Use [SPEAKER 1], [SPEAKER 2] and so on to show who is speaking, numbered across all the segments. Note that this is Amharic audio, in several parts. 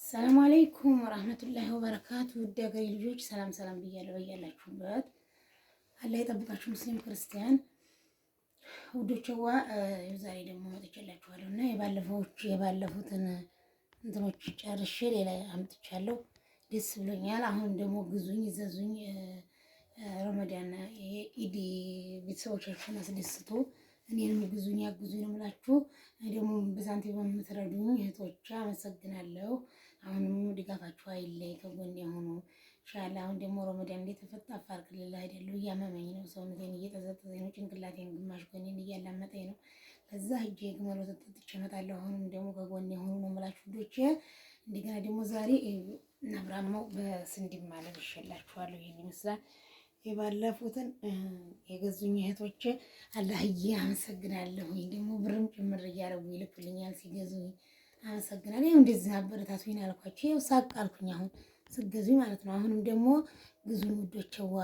[SPEAKER 1] ሰላም አለይኩም ወራህመቱላሂ ወበረካቱ። ውድ ሀገሬ ልጆች ሰላም ሰላም ብያለሁ። በያላችሁበት አላህ የጠብቃችሁ፣ ሙስሊም ክርስቲያን ውዶችዋ። ዛሬ ደግሞ መጥቼላችኋለሁ እና የባለፉትን እንትኖች ጨርሼ ሌላ አምጥቻለሁ። ደስ ብሎኛል። አሁን ደግሞ ግዙኝ፣ ይዘዙኝ። ረመዳን የኢድ ቤተሰቦቻችሁን አስደስቶ እኔንም ግዙኝ፣ ያግዙኝ ነው የምላችሁ። ደግሞ በሳንቲም በምትረዱኝ እህቶች አመሰግናለሁ። አሁንም ድጋፋችሁ አይለይ፣ ከጎን የሆኑ ኢንሻአላህ። አሁን ደግሞ ረመዳን እንደተፈታ አፋር ክልል አይደለሁ፣ እያመመኝ ነው፣ ሰውነቴን እየጠዘጠዘኝ ነው፣ ጭንቅላቴን ግማሽ ጎኔን እያላመጠኝ ነው። ለዛ ሂጄ ግመል ወተት ጠጥቼ እመጣለሁ። አሁንም ደግሞ ከጎን የሆኑ ነው የምላችሁ ውዶቼ። እንደገና ደግሞ ዛሬ ነብራማው በስንዴ ማለት ይሸላችኋለሁ። ይሄን ይመስላል። የባለፉትን የገዙኝ እህቶቼ አላህዬ አመሰግናለሁ። ደግሞ ብርም ጭምር እያደረጉ ይልኩልኛል ሲገዙኝ አመሰግናለሁ። ይኸው እንደዚህ አበረታቱኝ አልኳቸው። ይኸው ሳቅ አልኩኝ አሁን ስገዙኝ ማለት ነው። አሁንም ደግሞ ግዙኝ ውዶቼዋ፣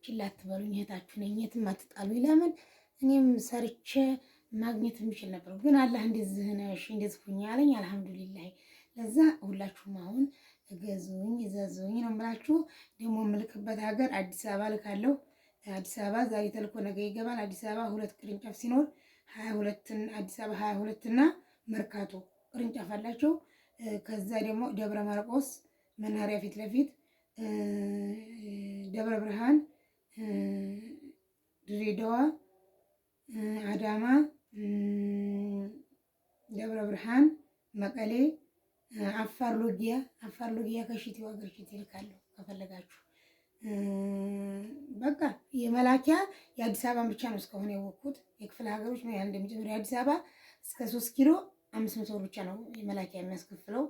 [SPEAKER 1] ችላ አትበሉኝ። እህታችሁ ነኝ፣ የትም አትጣሉኝ። ለምን እኔም ሰርቼ ማግኘት የምችል ነበር፣ ግን አላህ እንደዚህ ነሽ እንደዚህ ሁኚ አለኝ። አልሐምዱሊላህ። ለዛ ሁላችሁም አሁን እገዙኝ እዘዙኝ ነው የምላችሁ። ደግሞ የምልክበት ሀገር አዲስ አበባ ልካለሁ። አዲስ አበባ ዛሬ ተልኮ ነገ ይገባል። አዲስ አበባ ሁለት ቅርንጫፍ ሲኖር 22፣ አዲስ አበባ 22 እና መርካቶ ቅርንጫፍ አላቸው። ከዛ ደግሞ ደብረ ማርቆስ መናኸሪያ ፊት ለፊት፣ ደብረ ብርሃን፣ ድሬዳዋ፣ አዳማ፣ ደብረ ብርሃን፣ መቀሌ፣ አፋር ሎጊያ፣ አፋር ሎጊያ ከሽቴው ሀገር ሽቴ ይልካለሁ ከፈለጋችሁ። በቃ የመላኪያ የአዲስ አበባን ብቻ ነው እስካሁን ያወቅኩት። የክፍለ ሀገሮች ምን ያህል እንደሚጨምር የአዲስ አበባ እስከ 3 ኪሎ 500 ብር ብቻ ነው የመላኪያ የሚያስከፍለው።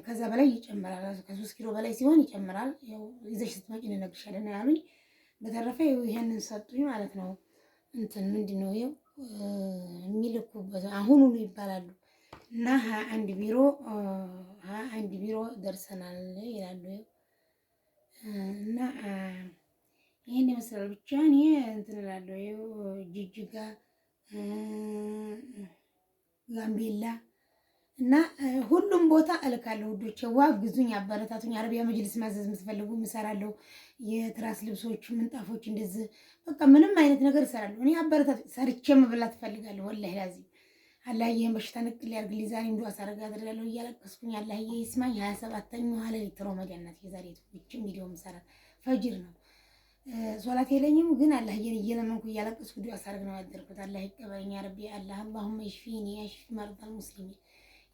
[SPEAKER 1] ከዛ በላይ ይጨምራል። ከ3 ኪሎ በላይ ሲሆን ይጨምራል። ያው ይዘሽ ስትመጪ እንነግርሻለን ያሉኝ። በተረፈ ይሄንን ሰጡኝ ማለት ነው። እንትን ምንድን ነው ይኸው የሚልኩበት አሁኑኑ ይባላሉ እና 21 ቢሮ፣ 21 ቢሮ ደርሰናል ይላሉ። እና ይህን ይመስላል። ብቻ እኔ እንትን እላለሁ። ይኸው ጅጅጋ፣ ጋምቤላ እና ሁሉም ቦታ እልካለሁ። ውዶቼ ዋ ግዙኝ፣ አበረታቱኝ። አረቢያ መጅልስ ማዘዝ የምትፈልጉ እሰራለሁ። የትራስ ልብሶች፣ ምንጣፎች፣ እንደዚህ በቃ ምንም አይነት ነገር እሰራለሁ። እኔ አበረታቱኝ። ሰርቼ መብላት እፈልጋለሁ። ወላሂ ላዚም አላህ ይህን በሽታ ንቅል ያርግልኝ። ዛሬ እንዱ አሳረጋ አደርጋለሁ እያለቀስኩኝ አላህዬ ይስማኝ። 27ኛው ሌሊት ረመዳን ናት የዛሬ ይህችን ቪዲዮ የምሰራ ፈጅር ነው። ሶላት የለኝም ግን አላህዬን እየለመንኩ እያለቀስኩ ዱዓ ሳረግ ነው ያደርኩት። አላህ ይቀበለኝ ያ ረቢ አላህ። اللهم اشفيني اشف مرضى المسلمين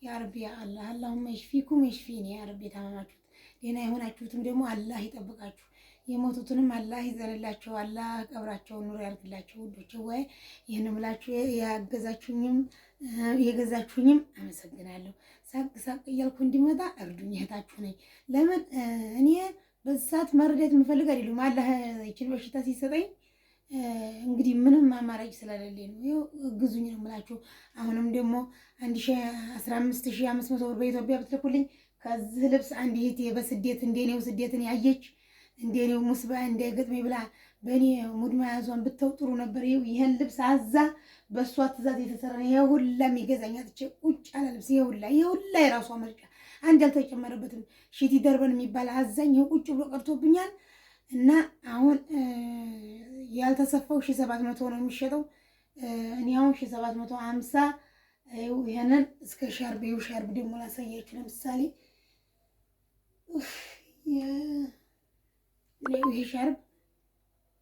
[SPEAKER 1] يا ربي يا الله። اللهم اشفيكم اشفيني يا ربي። የታመማችሁት ደህና የሆናችሁትም ደግሞ አላህ ይጠብቃችሁ። የሞቱትንም አላህ ይዘንላቸው፣ አላህ ቀብራቸውን ኑር ያርግላቸው። ውዶች ወይ ይህን ምላችሁ ያገዛችሁኝም የገዛችሁኝም አመሰግናለሁ። ሳቅ ሳቅ እያልኩ እንዲመጣ እርዱኝ፣ እህታችሁ ነኝ። ለምን እኔ በዚህ ሰዓት መረዳት የምፈልግ አይደለም። አላህ ይችን በሽታ ሲሰጠኝ እንግዲህ ምንም አማራጭ ስለሌለኝ ነው። ይኸው ግዙኝ ነው የምላችሁ። አሁንም ደግሞ 1,015,500 ብር በኢትዮጵያ ብትልኩልኝ ከዚህ ልብስ አንድ እህቴ በስደት እንደኔው ስደትን ያየች እንደኔው ሙስባ እንዳይገጥመኝ ብላ በእኔ ሙድ መያዟን ብተው ጥሩ ነበር። ይኸው ይሄን ልብስ አዛ በእሷ ትእዛዝ የተሰራ ነው። ይሄ ሁላ የሚገዛኝ አጥቼ ቁጭ አለ ልብስ። ይሄ ሁላ፣ ይሄ ሁላ የራሷ ምርጫ አንድ ያልተጨመረበትም ሺቲ ደርበን የሚባል አዛኝ ይሄ ቁጭ ብሎ ቀርቶብኛል። እና አሁን ያልተሰፋው 1700 ነው የሚሸጠው። እኔ አሁን 1750 ይሄንን እስከ ሻርብ፣ ይኸው ሻርብ ደግሞ ላሳያችሁ። ለምሳሌ ይሄ ሻርብ፣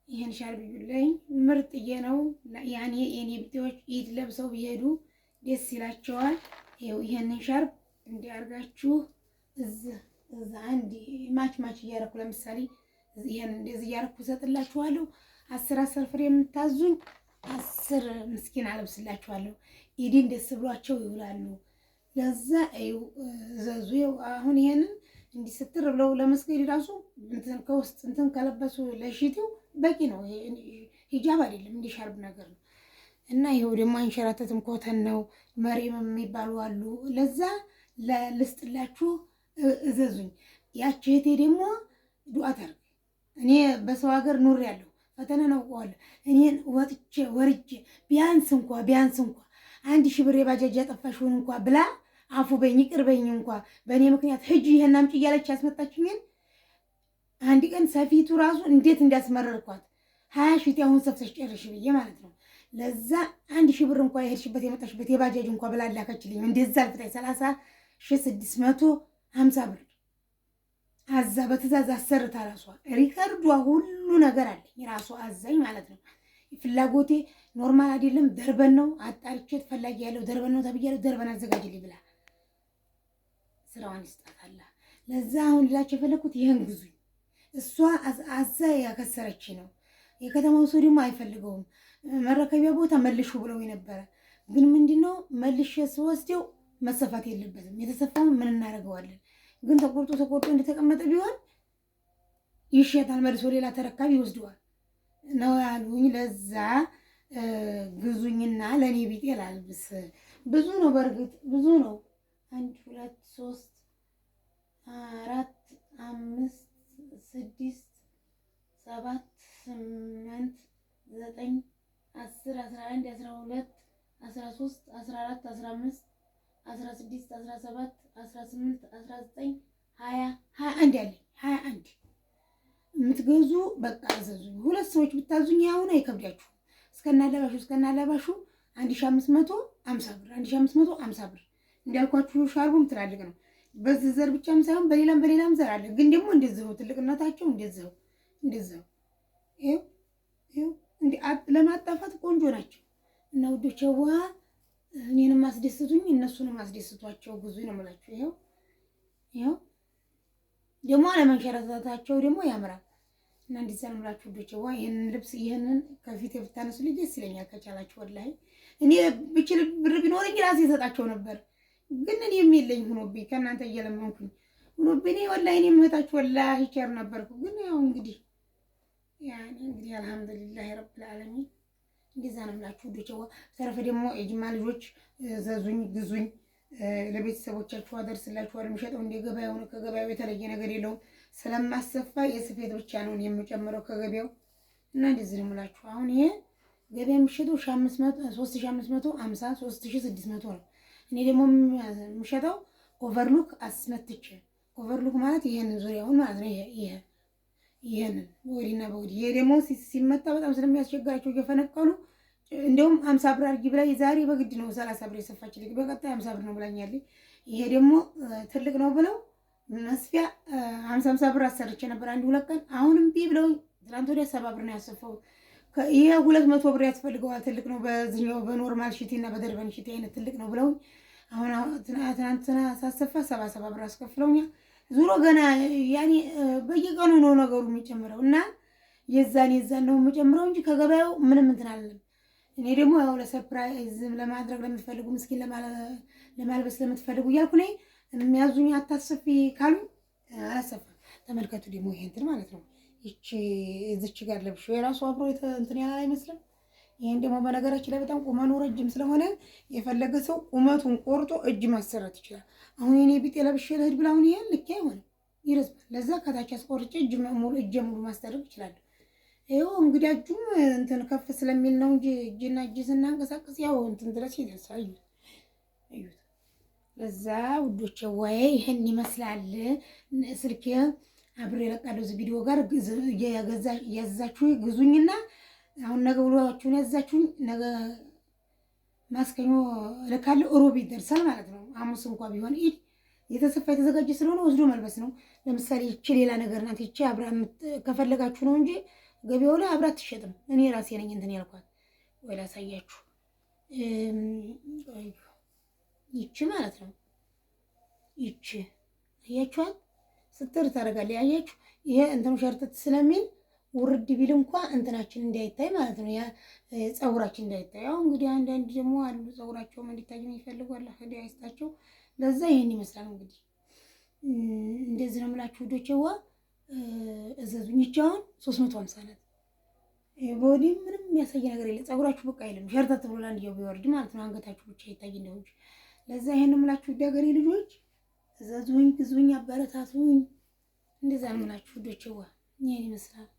[SPEAKER 1] ይሄን ሻርብ ይብላኝ ምርጥዬ ነው። ያኔ የኔ ብጤዎች ኢድ ለብሰው ቢሄዱ ደስ ይላቸዋል። ይኸው ይሄንን ሻርብ እንዲያርጋችሁ እዚህ እዛ አንድ match match እያደረኩ ለምሳሌ ይሄን እንደዚህ እያደረኩ እሰጥላችኋለሁ። 10 10 ፍሬ የምታዙኝ 10 ምስኪን አለብስላችኋለሁ። ኢድን ደስ ብሏቸው ይውላሉ። ለዛ እዘዙ። አሁን ይሄንን እንዲህ ስትር ብለው ለመስገድ ራሱ እንትን ከውስጥ እንትን ከለበሱ ለሽቲው በቂ ነው። ሂጃብ አይደለም እንዲህ ሻርብ ነገር ነው። እና ይኸው ደግሞ አንሸራተትም cotton ነው። መሪም የሚባሉ አሉ። ለዛ ልስጥላችሁ፣ እዘዙኝ። ያች እህቴ ደግሞ ዱዓ ታርግ። እኔ በሰው ሀገር ኑር ያለሁ ፈተና ነው አውቀዋለሁ። እኔን ወጥቼ ወርጄ ቢያንስ እንኳ 1000 ብር የባጃጅ ያጠፋሽውን እንኳ ብላ አፉ በይኝ ይቅር በይኝ እንኳ በእኔ ምክንያት ሂጂ ይሄን አምጪ እያለች ያስመጣችኝን አንድ ቀን ሰፊቱ ራሱ እንዴት እንዳስመረርኳት 20 ሺህ አሁን ሰፍተሽ ጨርሽ ብዬ ማለት ነው። ለዛ 1000 ብር እንኳ የሄድሽበት የመጣሽበት የባጃጅ እንኳ ብላ ላከችልኝ። እንደዛ አልፍታኝ 30,650 ብር አዛ በትእዛዝ አሰርታ ራሷ record ዷ ሁሉ ነገር አለኝ ራሷ አዛኝ ማለት ነው። ፍላጎቴ normal አይደለም፣ ደርበን ነው አጣርቼ ፈላጊ ያለው ደርበን ነው ተብያለሁ። ደርበን አዘጋጅልኝ ብላ ስራዋን ይስጣታል። ለዛ አሁን ልላቸው የፈለኩት ይህን ግዙኝ። እሷ አዛ ያከሰረች ነው። የከተማው ሰው ደግሞ አይፈልገውም። መረከቢያ ቦታ መልሹ ብለው ነበረ። ግን ምንድነው መልሼ ስወስደው መሰፋት የለበትም። የተሰፋውን ምን እናደርገዋለን? ግን ተቆርጦ ተቆርጦ እንደተቀመጠ ቢሆን ይሸጣል። መልሶ ሌላ ተረካቢ ይወስደዋል ነው ያሉኝ። ለዛ ግዙኝና ለእኔ ቢጤ ላልብስ። ብዙ ነው፣ በእርግጥ ብዙ ነው። አንድ፣ ሁለት፣ ሶስት፣ አራት፣ አምስት፣ ስድስት፣ ሰባት፣ ስምንት፣ ዘጠኝ፣ 10፣ 11፣ 12፣ 13፣ 14፣ 15፣ 16፣ 17፣ 18፣ 19፣ 20፣ 21 ያለኝ 21። የምትገዙ በቃ እዘዙኝ። ሁለት ሰዎች ብታዙኝ አሁን አይከብዳችሁም። እስከናለባሹ እስከናለባሹ 1550 ብር፣ 1550 ብር። እንዳልኳችሁ ሻርቡም ትላልቅ ነው። በዚህ ዘር ብቻም ሳይሆን በሌላም በሌላም ዘር አለ። ግን ደግሞ እንደዚሁ ትልቅነታቸው እንደዚሁ እንደዚሁ ይኸው ይኸው እንዲህ ለማጣፋት ቆንጆ ናቸው። እና ውዶቼ ዋ እኔንም አስደስቱኝ እነሱንም አስደስቷቸው ብዙ ነው የምላችሁ። ይኸው ይኸው ደግሞ አለመንሸራተታቸው ደግሞ ያምራል። እና እንደዚያ ነው የምላችሁ ውዶቼ ዋ ይህንን ልብስ ይህንን ከፊት ብታነሱልኝ ደስ ይለኛል። ከቻላችሁ ወላሂ እኔ ብችል ብር ቢኖረኝ ራሴ እሰጣቸው ነበር። ግን እኔም የለኝ ሆኖብኝ ከእናንተ እየለመንኩኝ ሆኖብኝ እኔ ወላሂ እኔ እምህታችሁ ወላሂ ቸር ነበርኩ። ግን ያው እንግዲህ ያኔ እንግዲህ الحمد لله رب العالمين እንደዛ ነው የምላችሁ ውዶቼ። በተረፈ ደግሞ የጅማ ልጆች ዘዙኝ፣ ግዙኝ፣ ለቤተሰቦቻችሁ አደርስላችኋለሁ። የሚሸጠው እንደ ገበያው ነው። ከገበያው የተለየ ነገር የለውም። ስለማሰፋ የስፌት ብቻ ነው የምጨምረው ከገበያው እና እንደዚህ ነው የምላችሁ። አሁን ይሄ ገበያ የሚሸጠው 3550፣ 3600 ነው። እኔ ደግሞ የምሸጠው overlock አስመትቼ፣ overlock ማለት ይሄንን ዙሪያውን ማለት ነው። ይሄ ይሄንን በወዲና በወዲ ይሄ ደግሞ ሲመታ በጣም ስለሚያስቸግራቸው እየፈነቀሉ እንደውም 50 ብር አድርጊ ብላኝ ዛሬ በግድ ነው 30 ብር የሰፋችልኝ። በቀጣይ 50 ብር ነው ብላኛለች። ይሄ ደግሞ ትልቅ ነው ብለው መስፊያ 50 50 ብር አሰርቼ ነበር አንድ ሁለት ቀን። አሁንም ቢ ብለው ትናንት ወዲያ 70 ብር ነው ያሰፋሁት። ይሄ 200 ብር ያስፈልገዋል ትልቅ ነው። በዚህኛው በ normal ሽቲ እና በደርበን ሽቲ አይነት ትልቅ ነው ብለው አሁን ትናንትና ሳሰፋ 70 70 ብር አስከፍለውኛል። ዙሮ ገና ያኔ በየቀኑ ነው ነገሩ የሚጨምረው እና የዛን የዛን ነው የምጨምረው እንጂ ከገበያው ምንም እንትን አለም። እኔ ደግሞ ያው ለ surprise ለማድረግ ለምትፈልጉ ምስኪን ለማልበስ ለምትፈልጉ እያልኩ እኔ የሚያዙኝ አታሰፊ ካሉኝ አላሰፋም። ተመልከቱ ደግሞ ይሄ እንትን ማለት ነው። ይቺ እዚች ጋር ለብሾ የራሱ አብሮ እንትን ያህል አይመስልም። ይሄን ደግሞ በነገራችን ላይ በጣም ቁመኑ ረጅም ስለሆነ የፈለገ ሰው ቁመቱን ቆርጦ እጅ ማሰራት ይችላል። አሁን የኔ ቢጤ ለብሼ ልሂድ ብላ አሁን ይሄን ልኬ አይሆንም፣ ይረዝማል። ለዛ ከታች አስቆርጬ እጅ ሙሉ እጀ ሙሉ ማስደረግ ይችላለሁ። ይኸው እንግዲህ እጁም እንትን ከፍ ስለሚል ነው እንጂ እጅና እጅ ስናንቀሳቀስ ያው እንትን ድረስ ይደርሳል። እዩት እዩት። ለዛ ውዶቼ ወይ ይሄን ይመስላል። ስልኬ አብሬ እለቃለሁ እዚህ ቪዲዮ ጋር እያዛችሁ ግዙኝና አሁን ነገ ውሏችሁን ያዛችሁኝ ነገ ማስከኞ እልካለሁ። እሮብ ይደርሳል ማለት ነው። ሐሙስ እንኳ ቢሆን ኢድ የተሰፋ የተዘጋጀ ስለሆነ ወስዶ መልበስ ነው። ለምሳሌ ይቺ ሌላ ነገር ናት። ይቺ አብራ ከፈለጋችሁ ነው እንጂ ገበያው ላይ አብራ አትሸጥም። እኔ ራሴ ነኝ እንትን ያልኳት። ወይ ላሳያችሁ። ይቺ ማለት ነው። ይቺ አያችኋት፣ ስትር ታደርጋለች። አያችሁ፣ ይሄ እንትኑ ሸርተት ስለሚል ውርድ ቢል እንኳ እንትናችን እንዳይታይ ማለት ነው። ያ ፀጉራችን እንዳይታይ። አሁን እንግዲህ አንዳንድ ደግሞ አሉ ፀጉራቸውም እንዲታይ የሚፈልጉ አለ ሂዳያ ይስጣቸው። ለዛ ይሄን ይመስላል እንግዲህ እንደዚህ ነው የምላችሁ ውዶቼዋ። እዘዙኝ። ይቺ አሁን 350 ናት። body ምንም የሚያሳይ ነገር የለም። ፀጉራችሁ በቃ የለም ሸርተት ብሎ ለአንድየው ቢወርድ ማለት ነው። አንገታችሁ ብቻ ይታይ እንደው እንጂ። ለዛ ይሄን ነው የምላችሁ ውድ ሀገሬ ልጆች፣ እዘዙኝ፣ ግዙኝ፣ አበረታቱኝ። እንደዛ ነው የምላችሁ ውዶቼዋ። ይሄን ይመስላል።